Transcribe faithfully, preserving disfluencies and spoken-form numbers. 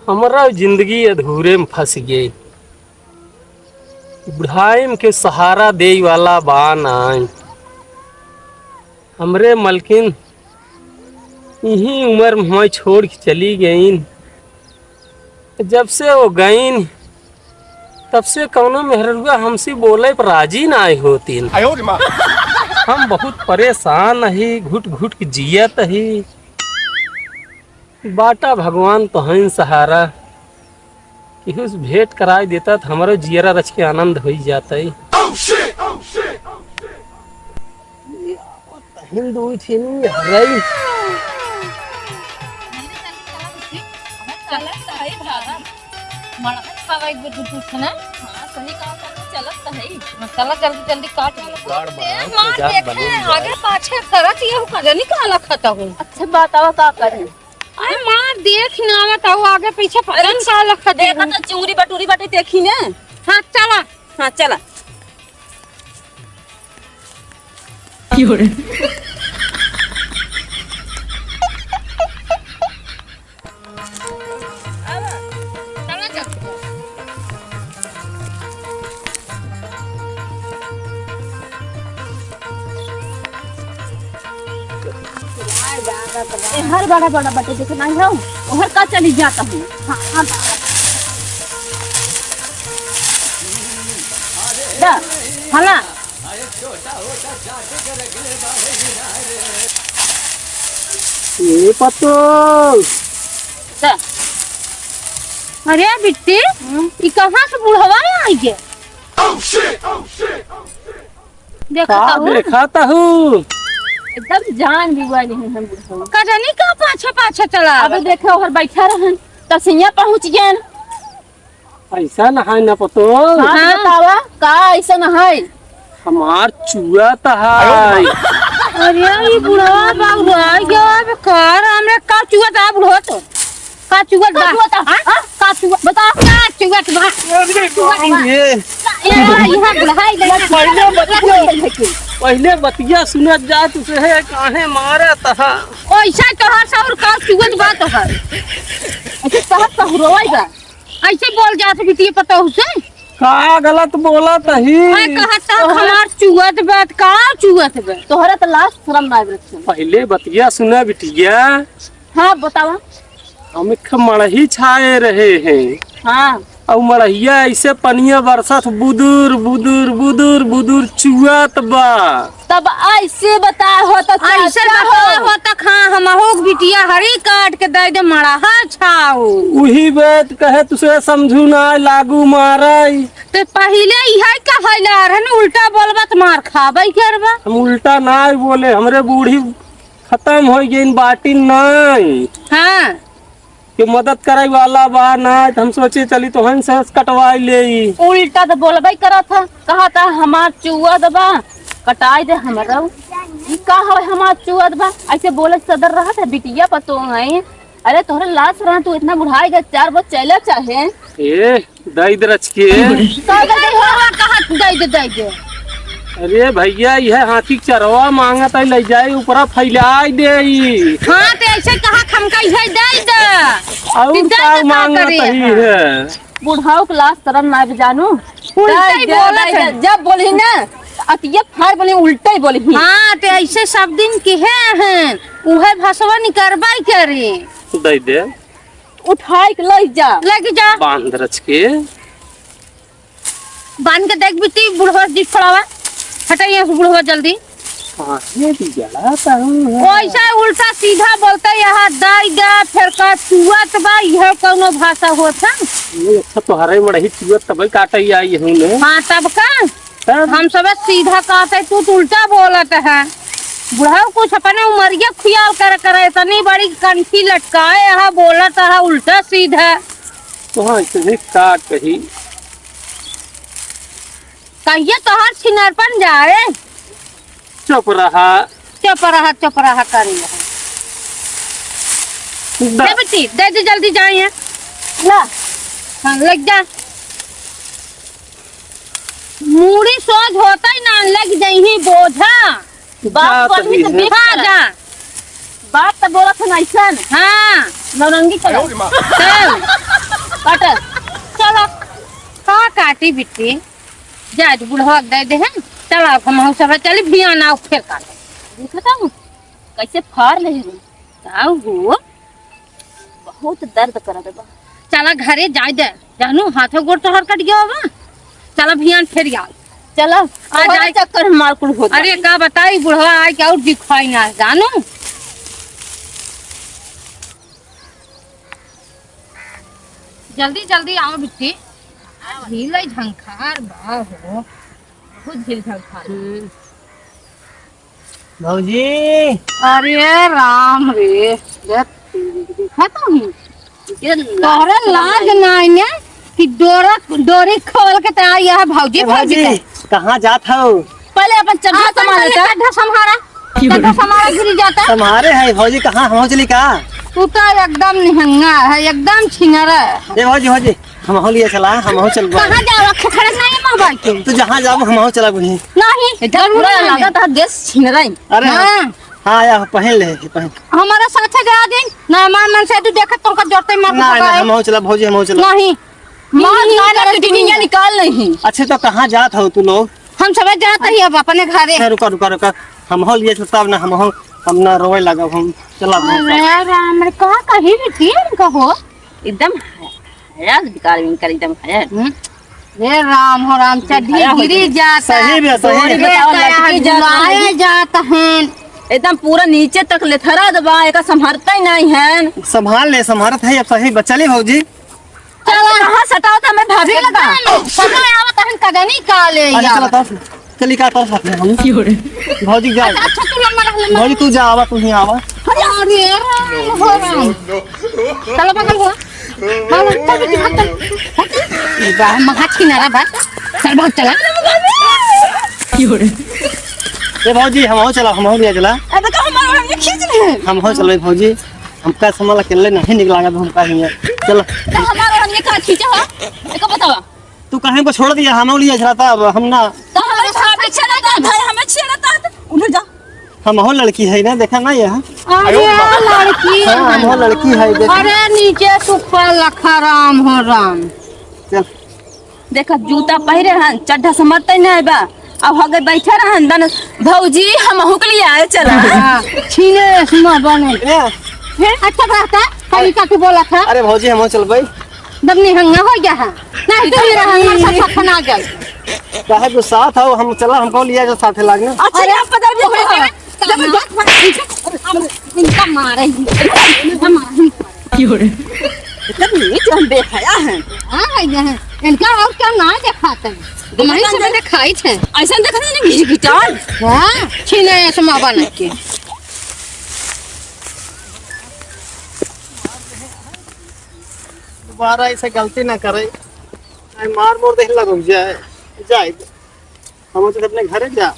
हमरा जिंदगी अधूरे में फंस गई। बुढ़ाई में के सहारा देई वाला बा नाई। हमरे मलकिन इही उम्र में हमें छोड़ के चली गईन। जब से वो गईन, तब से कौनो मेहररुआ हमसे बोले पर राजी नाई होतीन। आयो रे माँ। हम बहुत परेशान ही, घुट घुट के जियत ही। बाटा भगवान तोहन सहारा, केहू से भेंट कराई देता त हमरो जियरा रच के आनंद होई जातई। तहिन दुई ठिन हरई। चलत त हई भारा। मड़हा खावा एक बेर दू ठिन ना। हाँ, सही कहा तुमने, चलत त हई। मसाला जल्दी जल्दी काट ले। गाड़ ए, बनाओ, मार तेजाब देखे, बने जाए। आगे पाछे करत ये का जनी काला खाता हूँ। अच्छा, बतावा का करें? अरे मार, देख ना आवत हूँ, आगे पीछे पता नहीं का लखत देखा हूँ। तो चूरी बटूरी बाटे, देखी ने। हाँ, चला। हाँ, चला। की हो रे? चला, चला। ए, हर बड़ा बड़ा बाटे, देखे नाही हौ? ओहर का चली जाता हूँ। हाँ, हाँ। दा, हला। ए पतो। दा। अरे बिट्टी, हम्म? ई कहाँ से बुढ़वा आई गे? देखत का हूँ। देखत हूँ? एकदम जान भी वाली है हम बुढ़ऊ। का जानी का पाछे पाछे चला अबे आवत। देखो, ओहर बैठा रहन, तब से यहाँ पहुँच गए। ऐसा न है न पतो। हाँ, हाँ। बतावा, का ऐसा न है? हमार चुआ त है। अरे, ई बुढ़वा बाबू रह गया, अब का राम रे, का चुआ त है बुढ़वा तो? का चुवत बा? का चुवत बा? हाँ? हाँ? का चुवत? बता। का चुवत बा? अरे बाप रे। ए, यहाँ बुढ़ाई ले। पहिले बतिया, पहिले बतिया सुनत जा, तू से है, काहे मारत हा? ओइसा तोहर से और का चुवत बा तोहर? अच्छा, तोहर सहुरवा बा। ऐसे बोल जात बिटिया पतोहू से? का गलत बोलत ही? अरे कहत त हमार चुवत बा, का चुवत बा? तोहरा त लाज शरम ना आवे। पहिले बतिया सुना बिटिया। हाँ, बतावा। हम एक मड़ही छाए रहे हैं। हाँ। और मड़हिया ऐसे पनिया बरसत, बुदुर, बुदुर, बुदुर, बुदुर चुआत बा। तब ऐसे बता हो तो ऐसे चाचा बता हो। हो तो खा, हमहू के बिटिया हरी काट के दे दे, मड़हा छाओ। उही बात कहे तुसे समझू ना, लागू मारे। ते पहिले इहे कहला रहन, उल्टा बोलबा त मार खाबे करबा। हम उल्टा ना बोले, हमरे बूढ़ी खतम होइ गइन, बाटिन नाई। हाँ। के मदद करे वाला बा ना, त हम सोचे चली तोहन से कटवाई लेई। उल्टा त बोलबे करत ह, कहत ह हमार चुअत बा, कटाई दे हमरो। ई का हवे हमार चुअत बा? ऐसे बोले सदर रहत है, बिटिया पतोह है। अरे तोहरे लाज रहा, तू इतना बुढ़ाई गए, चार गो चेला चाहे। ए, दई दे रच के। का दे दे, हो, हो, कहा दे दे, दे दे। अरे भैया, यह हाथी के चरवा मांगत है, ले जाए ऊपरा फैलाई दे ई। हाँ, ते ऐसे कहा खमका इहे दे दे। और चिंता का के का मांगत करे ही है? है? बुढ़ाऊ के लाज शरम ना भी जानू। उल्टा ही दे दे, बोलत दे है। दे। जब बोली ना, अतिये फार बोली, उल्टा ही बोली। हाँ, ते ऐसे सब दिन किहे हैं, उहे भसवा निकरबा ही करे। दे दे। उठाई के लई जा। लेके जा। बांध रच के। बांध के देख बिट्टी, बुढ़वा जी खड़ावा। हटा यहाँ से बुढ़वा जल्दी। हाँ, ये भी जड़ा ताऊ है। वैसा उल्टा सीधा बोलता यहाँ दाई गा, फिर का चुअत बा, यह कौनो भाषा होत है? ये अच्छा तोहरे मड़ही चुअत तबे काटे आई हूँ ने। हाँ, तब का? तब? हम सब सीधा कहते, तू तो उल्टा बोलत है। बुढ़ऊ कुछ अपने उमरिया ख्याल कर, करे, इतनी बड़ी कंठी लटकाए, यहाँ बोलत है उल्टा सीधा। तो हाँ, इतने का कही? कहिए तोहर छिनरपन जाए। चुप रहा। चुप रहा, चुप रहा, करी रहा। दा। दे बेटी, दे दे, जल्दी जाए। ला। हाँ, लग जा। मूड़ी सोझ होता ही ना, लग जाई ही बोझा। बात जात बोलही ही तो है। बीच हाँ, में। जा। बात तो बोलत हन ऐसन। हाँ। नौरंगी चला। चल, काट। चला। का काटी बिट्टी? जाए तो बुढ़वा के दे दे हैं। चला, अब हमहू सब चली, भियान आओ, फिर काट। देखत हूँ, कैसे फाड़ ले हूँ। का हो? बहुत दर्द करत बा। चला घरे जाए दे, जानू, हाथो गोड़ तोहर कट गया बा। चला भियान फिर आओ। चला, आ तोहरे जाए। चक्कर में मार कुल होत अरे बाटे। का बताई, बुढ़वा आए के और दिखाई ना, जानू। जल्दी जल्दी आओ बिट्टी। झील है झंखार बा हो, बहुत झील झंखार बा। हम्म। भौजी। अरे राम रे, देख, देखा तो हूँ। ये तोहरे लाज लाज नहीं है कि डोरा, डोरी खोल के तैयार यह भौजी, ए भौजी भौजी, के। कहाँ जात हो? पहले अपन चड्ढा अपन संभाल पहले ले। चड्ढा संभारा। की चड्ढा बोले? संभारा गिरी जाता। तुम्हारे है भौजी, कहाँ हम चली का? तू तो एकदम निहंगा है, एकदम छिनरा है। ए भौजी, भौजी, हमहू लिए चला, हमहू चलबा। कहाँ जावा? खखरत नहीं है मोबाइल के। तू जहाँ जाबो, हमहू चला वहीं। नहीं, इधर पूरा जरूरी नहीं। लागत है देश छिनराई। अरे हाँ। हाँ, या पहन ले, पहन। हमारा साथे जा दिन, ना मान मन से तू देखत तुमका जोरते मार के ना, ना, भगाए। हमहू चला भौजी, हमहू चला। नहीं। मार नहीं, गाना करे की दुनिया नहीं। निकाल नहीं। अच्छा, तो कहाँ जात हो तू लोग? हम सब जात ही अब अपने घरे। ए, रुका, रुका, रुका। हमहू लिए चलता ना, हमहू, हम ना रोए लगब, हम चला। अरे राम रे, का कही बिटिया इनका हो? एकदम है, है, बेकार इनकर एकदम है। हम्म। हे राम हो राम, चड्ढी गिरी जाता। सही में, सही में। सही में, बताओ, लड़की जात हैं। जात हैं। एकदम पूरा नीचे तक लेथरा दबा, एका संभरता ही नहीं है। संभाल ले, संभरत है, अब सही बा। चली भौजी। चला। कहाँ सटाओ तो हमें भाभी लगा। समय आवत हन कदनी का ले अच्छा, यार। चला, तब चली का तरफ अपने हम। की हो रे? भौजी जा। अच्छा, अच्छा, तू लम्बा रह, लम्बा। भौजी तू जा, आवा, तू ही आवा। अरे राम हो राम। चला बगल हो। चल, चल, चल, चल। बा, महा छिनारा बा। चल, भाग, चला। की हो रे? ए भौजी, हमहू चला, हमहू लिया चला। अरे तो हमारा ये खींच ले। हमहू चलबे भौजी। हमका समझ अकेले नहीं निक लागत हमका हियाँ। चल। तो हमार ओढ़निया का खींचा हो? एको बतावा। तू कहे हमको छोड़ दिया, हम लिया छड़ाता अब हम ना। तो हमें छापे छेड़ा था, भाई, हमें छेड़ा था। उधर जा। हम हो लड़की है ना, देखा ना यह। अरे लड़की हाँ, है। हम हो लड़की है, देखा। अरे नीचे सुखा लखा राम हो राम। चल। देखा, जूता पहिरे हन, चड्ढा समरते नहीं बा। अब हगे बैठे रहन, दन भौजी, हमहू के लिए आए चला। हाँ, छीने सुना बने। ए। फिर अच्छा रहता, कभी का तू बोला था। अरे भौजी, हमहू चलबे। दम निहंगा हो गया है। नहीं, तू ही रहा, हमारे साथ, साथ ना जाए। काहे गुस्सा था, हम चला, हमको लिया जो साथे लागने। अच्छा, अरे, आप पता भी हो। जब बात मार, इनका मारे, इनका मारे। की हो रे? इतना नीच हम बेहया हैं। हाँ, है ये है। इनका और क्या ना दिखाते हैं? हमारे से मैंने खाई थे। ऐसा देखा ना, गिर गिटार। हाँ, छीने ऐसे माँ बना के। दोबारा ऐसे गलती ना करे। नहीं, मार मोर देख लगो जाए, जाए। हम तो अपने घरे जा।